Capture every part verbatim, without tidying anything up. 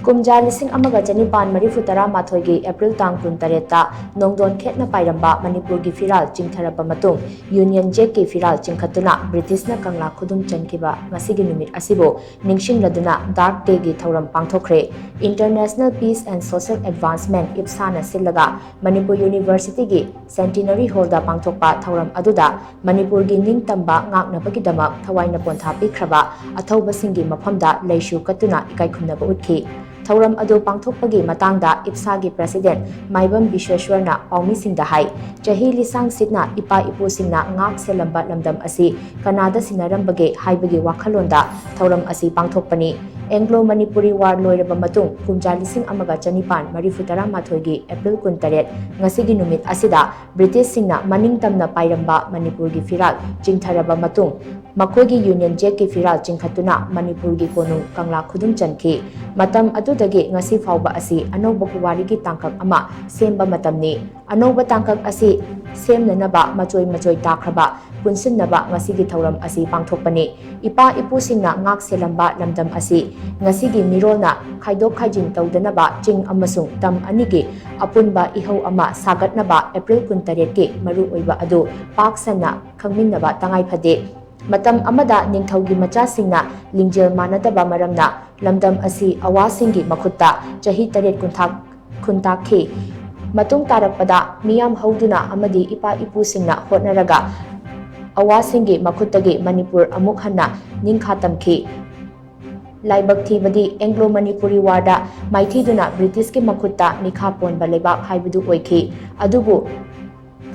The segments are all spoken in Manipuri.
ꯀꯨꯝꯖꯥ ꯂꯤꯁꯤꯡ ꯑꯃꯒ ꯆꯅꯤꯄꯥꯟ ꯃꯔꯤꯐꯨ ꯇꯔꯥ ꯃꯥꯊꯣꯏꯒꯤ ꯑꯦꯄ꯭ꯔꯤꯜ ꯇꯥꯡ ꯀꯨꯟꯇꯔꯦꯠꯇ ꯅꯣꯡꯗꯣꯟ ꯈꯦꯠꯅ ꯄꯥꯏꯔꯝꯕ ꯃꯅꯤꯄꯨꯔꯒꯤ ꯐꯤꯔꯥꯜ ꯆꯤꯡꯊꯔꯕ ꯃꯇꯨꯡ, ꯌꯨꯅꯤꯌꯟ ꯖꯦꯛꯀꯤ ꯐꯤꯔꯥꯜ ꯆꯤꯡꯈꯠꯇꯨꯅ ꯕ꯭ꯔꯤꯇꯤꯁꯅ ꯀꯪꯂꯥ ꯈꯨꯗꯨꯝ ꯆꯟꯈꯤꯕ ꯉꯁꯤꯒꯤ ꯅꯨꯃꯤꯠ ꯑꯁꯤꯕꯨ ꯅꯤꯡꯁꯤꯡꯂꯗꯨꯅ ꯗꯥꯔꯛ ꯗꯦꯒꯤ ꯊꯧꯔꯝ ꯄꯥꯡꯊꯣꯛꯈ꯭ꯔꯦ꯫ International Peace and Social Advancement, ꯏꯞꯁꯥꯅ ꯁꯤꯜꯂꯒ ꯃꯅꯤꯄꯨꯔ ꯌꯨꯅꯤꯚꯔꯁꯤꯇꯤꯒꯤ ꯁꯦꯟꯇꯤꯅꯔꯤ ꯍꯣꯜꯗ ꯄꯥꯡꯊꯣꯛꯄ ꯊꯧꯔꯝ ꯑꯗꯨꯗ ꯃꯅꯤꯄꯨꯔꯒꯤ ꯅꯤꯡꯇꯝꯕ ꯉꯥꯛꯅꯕꯒꯤꯗꯃꯛ ꯊꯋꯥꯏꯅ ꯄꯣꯟꯊꯥ ꯄꯤꯈ꯭ꯔꯕ ꯑꯊꯧꯕꯁꯤꯡꯒꯤ ꯃꯐꯝꯗ ꯂꯩꯁꯨ ꯀꯠꯇꯨꯅ ꯏꯀꯥꯏꯈꯨꯝꯅꯕ ꯎꯠꯈꯤ꯫ ꯊꯧꯔꯝ ꯑꯗꯨ ꯄꯥꯡꯊꯣꯛꯄꯒꯤ ꯃꯇꯥꯡꯗ ꯏꯞꯁꯥꯒꯤ ꯄ꯭ꯔꯦꯁꯤꯗꯦꯟꯠ ꯃꯥꯏꯕꯝ ꯕꯤꯁ꯭ꯋꯦꯁ꯭ꯋꯔꯅ ꯄꯥꯎꯃꯤꯁꯤꯡꯗ ꯍꯥꯏ, ꯆꯍꯤ ꯂꯤꯁꯥꯡ ꯁꯤꯠꯅ ꯏꯄꯥ ꯏꯄꯨꯁꯤꯡꯅ ꯉꯥꯛ ꯁꯦꯜꯂꯝꯕ ꯂꯝꯗꯝ ꯑꯁꯤ ꯀꯅꯥꯗ ꯁꯤꯟꯅꯔꯝꯕꯒꯦ ꯍꯥꯏꯕꯒꯤ ꯋꯥꯈꯜꯂꯣꯟꯗ ꯊꯧꯔꯝ ꯑꯁꯤ ꯄꯥꯡꯊꯣꯛꯄꯅꯤ꯫ ꯑꯦꯡꯒ꯭ꯂꯣ ꯃꯅꯤꯄꯨꯔꯤ ꯋꯥꯔ ꯂꯣꯏꯔꯕ ꯃꯇꯨꯡ ꯀꯨꯝꯖꯥ ꯂꯤꯁꯤꯡ ꯑꯃꯒ ꯆꯅꯤꯄꯥꯟ ꯃꯔꯤꯐꯨ ꯇꯔꯥ ꯃꯥꯊꯣꯏꯒꯤ ꯑꯦꯄ꯭ꯔꯤꯜ ꯀꯨꯟꯇꯔꯦꯠ, ꯉꯁꯤꯒꯤ ꯅꯨꯃꯤꯠ ꯑꯁꯤꯗ ꯕ꯭ꯔꯤꯇꯤꯁꯁꯤꯡꯅ ꯃꯅꯤꯡ ꯇꯝꯅ ꯄꯥꯏꯔꯝꯕ ꯃꯅꯤꯄꯨꯔꯒꯤ ꯐꯤꯔꯥꯜ ꯆꯤꯡꯊꯔꯕ ꯃꯇꯨꯡ, ꯃꯈꯣꯏꯒꯤ ꯌꯨꯅꯤꯌꯟ ꯖꯦꯛꯀꯤ ꯐꯤꯔꯥꯜ ꯆꯤꯡꯈꯠꯇꯨꯅ ꯃꯅꯤꯄꯨꯔꯒꯤ ꯀꯣꯅꯨꯡ ꯀꯪꯂꯥ ꯈꯨꯗꯨꯝ ꯆꯟꯈꯤ꯫ ꯃꯇꯝ ꯑꯗꯨꯗꯒꯤ ꯉꯁꯤ ꯐꯥꯎꯕ ꯑꯁꯤ ꯑꯅꯧꯕ ꯄꯨꯋꯥꯔꯤꯒꯤ ꯇꯥꯡꯀꯛ ꯑꯃ ꯁꯦꯝꯕ ꯃꯇꯝꯅꯤ꯫ ꯑꯅꯧꯕ ꯇꯥꯡꯀꯛ ꯑꯁꯤ ꯁꯦꯝꯅꯅꯕ ꯃꯆꯣꯏ ꯃꯆꯣꯏ ꯇꯥꯈ꯭ꯔꯕ ꯄꯨꯟꯁꯤꯟꯅꯕ ꯉꯁꯤꯒꯤ ꯊꯧꯔꯝ ꯑꯁꯤ ꯄꯥꯡꯊꯣꯛꯄꯅꯤ꯫ ꯏꯄꯥ ꯏꯄꯨꯁꯤꯡꯅ ꯉꯥꯛ ꯁꯦꯜꯂꯝꯕ ꯂꯝꯗꯝ ꯑꯁꯤ ꯉꯁꯤꯒꯤ ꯃꯤꯔꯣꯜꯅ ꯈꯥꯏꯗꯣꯛ ꯈꯥꯏꯖꯤꯟ ꯇꯧꯗꯅꯕ ꯆꯤꯡ ꯑꯃꯁꯨꯡ ꯇꯝ ꯑꯅꯤꯒꯤ ꯑꯄꯨꯟꯕ ꯏꯍꯧ ꯑꯃ ꯁꯥꯒꯠꯅꯕ ꯑꯦꯄ꯭ꯔꯤꯜ ꯀꯨꯟꯇꯔꯦꯠꯀꯤ ꯃꯔꯨꯑꯣꯏꯕ ꯑꯗꯨ ꯄꯥꯛ ꯁꯟꯅ ꯈꯪꯃꯤꯟꯅꯕ ꯇꯉꯥꯏ ꯐꯗꯦ꯫ ꯃꯇꯝ ꯑꯃꯗ ꯅꯤꯡꯊꯧꯒꯤ ꯃꯆꯥꯁꯤꯡꯅ ꯂꯤꯡꯖꯦꯜ ꯃꯥꯟꯅꯗꯕ ꯃꯔꯝꯅ ꯂꯝꯗꯝ ꯑꯁꯤ ꯑꯋꯥꯁꯤꯡꯒꯤ ꯃꯈꯨꯠꯇ ꯆꯍꯤ ꯇꯔꯦꯠ ꯈꯨꯟꯇꯥꯛ-, ꯈꯨꯟꯇꯥꯛꯈꯤ꯫ ꯃꯇꯨꯡ ꯇꯥꯔꯛꯄꯗ ꯃꯤꯌꯥꯝ ꯍꯧꯗꯨꯅ ꯑꯃꯗꯤ ꯏꯄꯥ ꯏꯄꯨꯁꯤꯡꯅ ꯍꯣꯠꯅꯔꯒ ꯑꯋꯥꯁꯤꯡꯒꯤ ꯃꯈꯨꯠꯇꯒꯤ ꯃꯅꯤꯄꯨꯔ ꯑꯃꯨꯛ ꯍꯟꯅ ꯅꯤꯡꯈꯥ ꯇꯝꯈꯤ꯫ ꯂꯥꯏꯕꯛ ꯊꯤꯕꯗꯤ ꯑꯦꯡꯒ꯭ꯂꯣ ꯃꯅꯤꯄꯨꯔꯤ ꯋꯥꯔꯗ ꯃꯥꯏꯊꯤꯗꯨꯅ ꯕ꯭ꯔꯤꯇꯤꯁꯀꯤ ꯃꯈꯨꯠꯇ ꯃꯤꯈꯥ ꯄꯣꯟꯕ ꯂꯩꯕꯥꯛ ꯍꯥꯏꯕꯗꯨ ꯑꯣꯏꯈꯤ꯫ ꯑꯗꯨꯕꯨ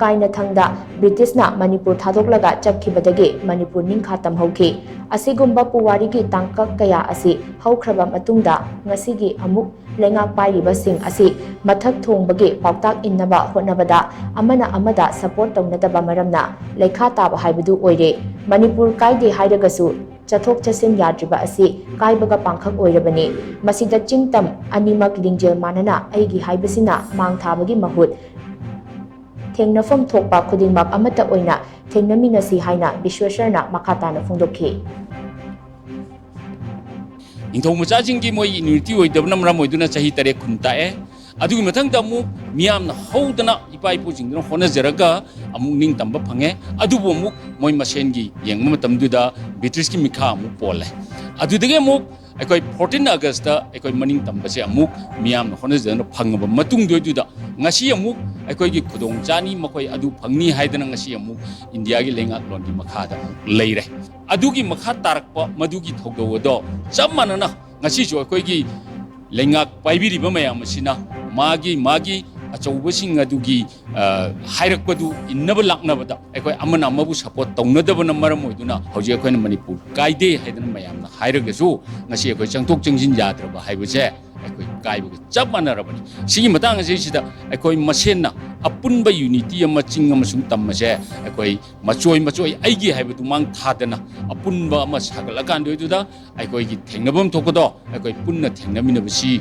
ꯀꯥꯏꯅꯊꯪꯗ ꯕ꯭ꯔꯤꯇꯤꯁꯅ ꯃꯅꯤꯄꯨꯔ ꯊꯥꯗꯣꯛꯂꯒ ꯆꯠꯈꯤꯕꯗꯒꯤ ꯃꯅꯤꯄꯨꯔ ꯅꯤꯡꯈꯥ ꯇꯝꯍꯧꯈꯤ꯫ ꯑꯁꯤꯒꯨꯝꯕ ꯄꯨꯋꯥꯔꯤꯒꯤ ꯇꯥꯡꯀꯛ ꯀꯌꯥ ꯑꯁꯤ ꯍꯧꯈ꯭ꯔꯕ ꯃꯇꯨꯡꯗ ꯉꯁꯤꯒꯤ ꯑꯃꯨꯛ ꯂꯩꯉꯥꯛ ꯄꯥꯏꯔꯤꯕꯁꯤꯡ ꯑꯁꯤ ꯃꯊꯛ ꯊꯣꯡꯕꯒꯤ ꯄꯥꯎꯇꯥꯛ ꯏꯟꯅꯕ ꯍꯣꯠꯅꯕꯗ ꯑꯃꯅ ꯑꯃꯗ ꯁꯄꯣꯔꯠ ꯇꯧꯅꯗꯕ ꯃꯔꯝꯅ ꯂꯩꯈꯥ ꯇꯥꯕ ꯍꯥꯏꯕꯗꯨ ꯑꯣꯏꯔꯦ꯫ ꯃꯅꯤꯄꯨꯔ ꯀꯥꯏꯗꯦ ꯍꯥꯏꯔꯒꯁꯨ ꯆꯠꯊꯣꯛ ꯆꯠꯁꯤꯟ ꯌꯥꯗ꯭ꯔꯤꯕ ꯑꯁꯤ ꯀꯥꯏꯕꯒ ꯄꯥꯡꯈꯛ ꯑꯣꯏꯔꯕꯅꯤ꯫ ꯃꯁꯤꯗ ꯆꯤꯡ ꯇꯝ ꯑꯅꯤꯃꯛ ꯂꯤꯡꯖꯦꯜ ꯃꯥꯟꯅꯅ ꯑꯩꯒꯤ ꯍꯥꯏꯕꯁꯤꯅ ꯃꯥꯡ ꯊꯥꯕꯒꯤ ꯃꯍꯨꯠ ꯊꯦꯡꯅꯐꯝ ꯊꯣꯛꯄ ꯈꯨꯗꯤꯡꯃꯛ ꯑꯃꯠꯇ ꯑꯣꯏꯅ ꯊꯦꯡꯅꯃꯤꯟꯅꯁꯤ ꯍꯥꯏꯅ ꯕꯤꯁ꯭ꯋꯦꯁ꯭ꯋꯔꯅ ꯃꯈꯥ ꯇꯥꯅ ꯐꯣꯡꯗꯣꯛꯈꯤ꯫ ꯅꯤꯡꯊꯧ ꯃꯆꯥꯁꯤꯡꯒꯤ ꯃꯣꯏ ꯏꯝꯌꯨꯅꯤꯇꯤ ꯑꯣꯏꯗꯕꯅ ꯃꯔꯝ ꯑꯣꯏꯗꯨꯅ ꯆꯍꯤ ꯇꯔꯦꯠ ꯈꯨꯟ ꯇꯥꯛꯑꯦ꯫ ꯑꯗꯨꯒꯤ ꯃꯊꯪꯗ ꯑꯃꯨꯛ ꯃꯤꯌꯥꯝꯅ ꯍꯧꯗꯅ ꯏꯄꯥ ꯏꯄꯨꯁꯤꯡꯗꯨꯅ ꯍꯣꯠꯅꯖꯔꯒ ꯑꯃꯨꯛ ꯅꯤꯡꯇꯝꯕ ꯐꯪꯉꯦ꯫ ꯑꯗꯨꯕꯨ ꯑꯃꯨꯛ ꯃꯣꯏ ꯃꯁꯦꯟꯒꯤ ꯌꯦꯡꯕ ꯃꯇꯝꯗꯨꯗ ꯕ꯭ꯔꯤꯇꯤꯁꯀꯤ ꯃꯤꯈꯥ ꯑꯃꯨꯛ ꯄꯣꯜꯂꯦ꯫ ꯑꯗꯨꯗꯒꯤ ꯑꯃꯨꯛ ꯑꯩꯈꯣꯏ ꯐꯣꯔꯇꯤꯟ ꯑꯥꯒꯁꯇ ꯑꯩꯈꯣꯏ ꯃꯅꯤꯡ ꯇꯝꯕꯁꯦ ꯑꯃꯨꯛ ꯃꯤꯌꯥꯝꯅ ꯍꯣꯠꯅꯖꯗꯅ ꯐꯪꯉꯕ ꯃꯇꯨꯡꯗꯨꯗ ꯉꯁꯤ ꯑꯃꯨꯛ ꯑꯩꯈꯣꯏꯒꯤ ꯈꯨꯗꯣꯡ ꯆꯥꯅꯤ, ꯃꯈꯣꯏ ꯑꯗꯨ ꯐꯪꯅꯤ ꯍꯥꯏꯗꯅ ꯉꯁꯤ ꯑꯃꯨꯛ ꯏꯟꯗꯤꯌꯥꯒꯤ ꯂꯩꯉꯥꯛꯂꯣꯟꯒꯤ ꯃꯈꯥꯗ ꯑꯃꯨꯛ ꯂꯩꯔꯦ꯫ ꯑꯗꯨꯒꯤ ꯃꯈꯥ ꯇꯥꯔꯛꯄ ꯃꯗꯨꯒꯤ ꯊꯧꯗꯧ ꯑꯗꯣ ꯆꯞ ꯃꯥꯟꯅꯅ ꯉꯁꯤꯁꯨ ꯑꯩꯈꯣꯏꯒꯤ ꯂꯩꯉꯥꯛ ꯄꯥꯏꯕꯤꯔꯤꯕ ꯃꯌꯥꯝ ꯑꯁꯤꯅ ꯃꯥꯒꯤ ꯃꯥꯒꯤ ꯑꯆꯧꯕꯁꯤꯡ ꯑꯗꯨꯒꯤ, ꯑ, ꯍꯥꯏꯔꯛꯄꯗꯨ ꯏꯟꯅꯕ ꯂꯥꯛꯅꯕꯗ ꯑꯩꯈꯣꯏ ꯑꯃꯅ ꯑꯃꯕꯨ ꯁꯄꯣꯔꯠ ꯇꯧꯅꯗꯕꯅ ꯃꯔꯝ ꯑꯣꯏꯗꯨꯅ ꯍꯧꯖꯤꯛ ꯑꯩꯈꯣꯏꯅ ꯃꯅꯤꯄꯨꯔ ꯀꯥꯏꯗꯦ ꯍꯥꯏꯗꯅ ꯃꯌꯥꯝꯅ ꯍꯥꯏꯔꯒꯁꯨ ꯉꯁꯤ ꯑꯩꯈꯣꯏ ꯆꯪꯊꯣꯛ ꯆꯪꯁꯤꯟ ꯌꯥꯗ꯭ꯔꯕ ꯍꯥꯏꯕꯁꯦ ꯑꯩꯈꯣꯏ ꯀꯥꯏꯕꯒ ꯆꯞ ꯃꯥꯟꯅꯔꯕꯅꯤ꯫ ꯁꯤꯒꯤ ꯃꯇꯥꯡ ꯑꯁꯤꯁꯤꯗ ꯑꯩꯈꯣꯏ ꯃꯁꯦꯟꯅ ꯑꯄꯨꯟꯕ ꯌꯨꯅꯤꯇꯤ ꯑꯃ ꯆꯤꯡ ꯑꯃꯁꯨꯡ ꯇꯝ ꯑꯁꯦ ꯑꯩꯈꯣꯏ ꯃꯆꯣꯏ ꯃꯆꯣꯏ ꯑꯩꯒꯤ ꯍꯥꯏꯕꯗꯨ ꯃꯥꯡ ꯊꯥꯗꯅ ꯑꯄꯨꯟꯕ ꯑꯃ ꯁꯥꯒꯠꯂꯀꯥꯟꯗ ꯑꯣꯏꯗꯨꯗ ꯑꯩꯈꯣꯏꯒꯤ ꯊꯦꯡꯅꯐꯝ ꯊꯣꯛꯄꯗꯣ ꯑꯩꯈꯣꯏ ꯄꯨꯟꯅ ꯊꯦꯡꯅꯃꯤꯟꯅꯕꯁꯤ